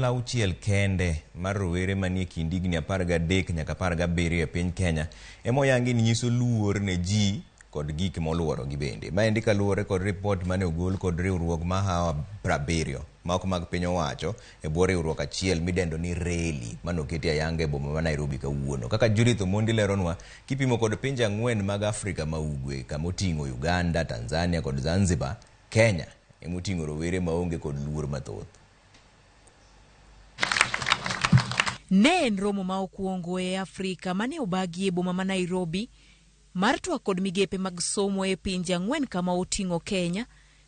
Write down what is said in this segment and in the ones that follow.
Auchiel kende mar rowere manie kind higni 13 nyaka 17 e piny Kenya ema oyangi ni nyiso luor ne ji kod gik moluorogi bende. Maendi kaluwore kod ripot mane ogol kod riwruok mahawa 70 ma ok mag piny owacho e bwo riwruok achiel midendo ni RELI manoketi ayanga e boma ma Nairobi kawuono. Kaka Judith Omondi leronwa, kipimo kod pinje ang'wen mag Afrika ma Ugwe kama oting'o Uganda, Tanzania kod Zanzibar, Kenya ema oting'o rowere maonge kod luor mathoth. Ne en romo ma okwongo e Afrika mane obagi e boma ma Nairobi mar twak kod migepe mag somo e pinje ang'wen kama oting'o Kenya,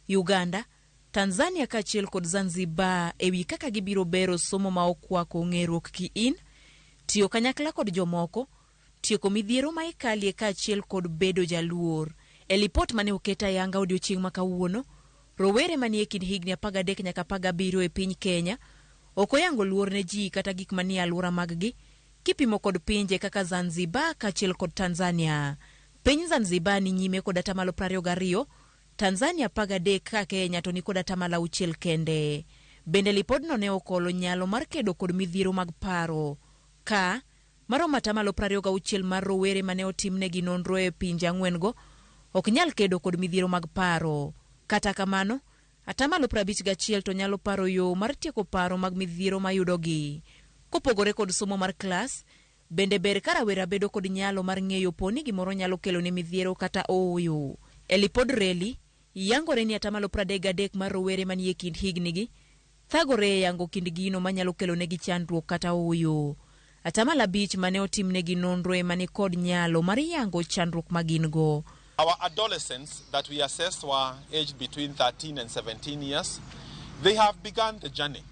Uganda, Tanzania kaachiel kod Zanzibar ewi kaka gibiro bero somo ma okwako ng'eruok kiin, tiyo kanyakla kod jomoko, tieko midhiero ma ikalie kaachiel kod bedo jaluor. E lipot mane oket ayanga odiochieng' ma kawuono, rowere manie kind higni 13 nyaka 17 e piny Kenya ok oyango luor ne ji kata gik manie alwora maggi kipimo kod pinje kaka Zanzibar kaachiel kod Tanzania. Piny Zanzibar ni nyime kod atamalo 22, Tanzania 13 ka Kenya to nikod atamalo 6 kende. Bende lipodno ne okolo nyalo mar kedo kod midhiero mag paro ka maromo atamalo 26 mar rowere mane otimnegi nonro e pinje ang'wen-go ok nyal kedo kod midhiero mag paro. Kata kamano, atamalo 51 to nyalo paro yo mar tieko paro mag midhiero mayudogi. Kopogore kod somo mar klas, bende ber ka rawera bedo kod nyalo mar ng'eyo po ni gimoro nyalo kelone midhiero kata ooyo. E lipod RELI, yangore ni atamalo 33 mar rowere manie kind hignigi thagore e yango kind gino manyalo kelonegi chandruok kata ooyo. Atamalo 5 mane otimnegi nonro ema ni kod nyalo mar yango chandruok ma gin go. Our adolescents that we assessed were aged between 13 and 17 years. They have begun the journey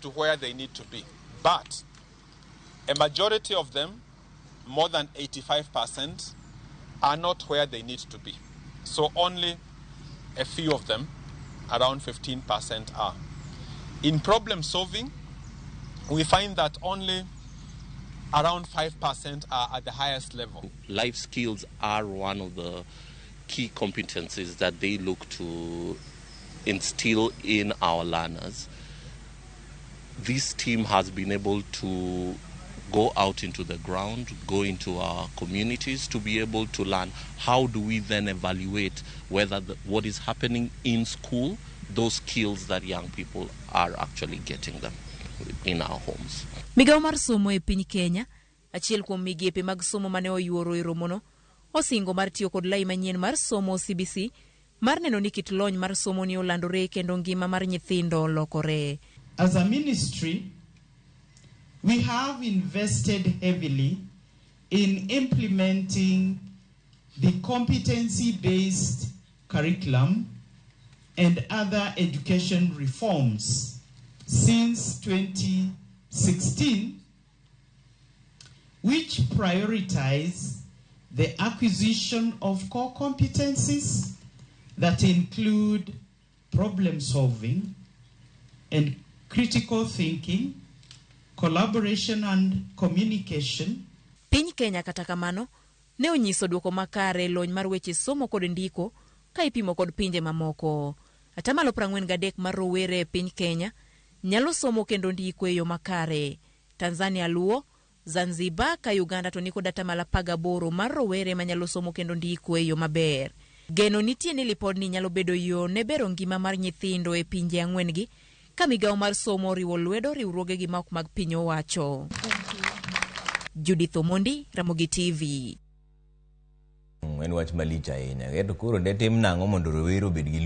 to where they need to be. But a majority of them, more than 85%, are not where they need to be. So only a few of them, around 15%, are. In problem solving, we find that only around 5% are at the highest level. Life skills are one of the key competencies that they look to instill in our learners. This team has been able to go out into the ground, go into our communities to be able to learn how do we then evaluate whether what is happening in school, those skills that young people are actually getting them in our homes. Migawo mar somo e piny Kenya, achiel kuom migepe mag somo mane oyuoro e romono, osingo mar tiyo kod lai manyien mar somo CBC mar neno ni kit lony mar somo ni olandore kendo ngima mar nyithindo olokore. As a ministry, we have invested heavily in implementing the competency-based curriculum and other education reforms since 2016, which prioritize the acquisition of core competencies that include problem solving and critical thinking, collaboration and communication. Piny Kenya kata kamano ne onyiso duoko makare e lony mar weche somo kod ndiko ka ipimo kod pinje mamoko. Atamalo 43 mar rowere e piny Kenya nyalo somo kendo ndiko e yo makare. Tanzania luwo, Zanzibar ka Uganda to nikod atamalo 18 mar rowere manyalo somo kendo ndiko e yo maber. Geno nitie ni lipodni nyalo bedo yo ne bero ngima mar nyithindo e pinje ang'wen gi ka migawo mar somo oriwo lwedo riwruogegi ma ok mag piny owacho. Judith Omondi, Ramogi TV. En wach malich ahinya. To koro detim nang'o mondo rowere obed gi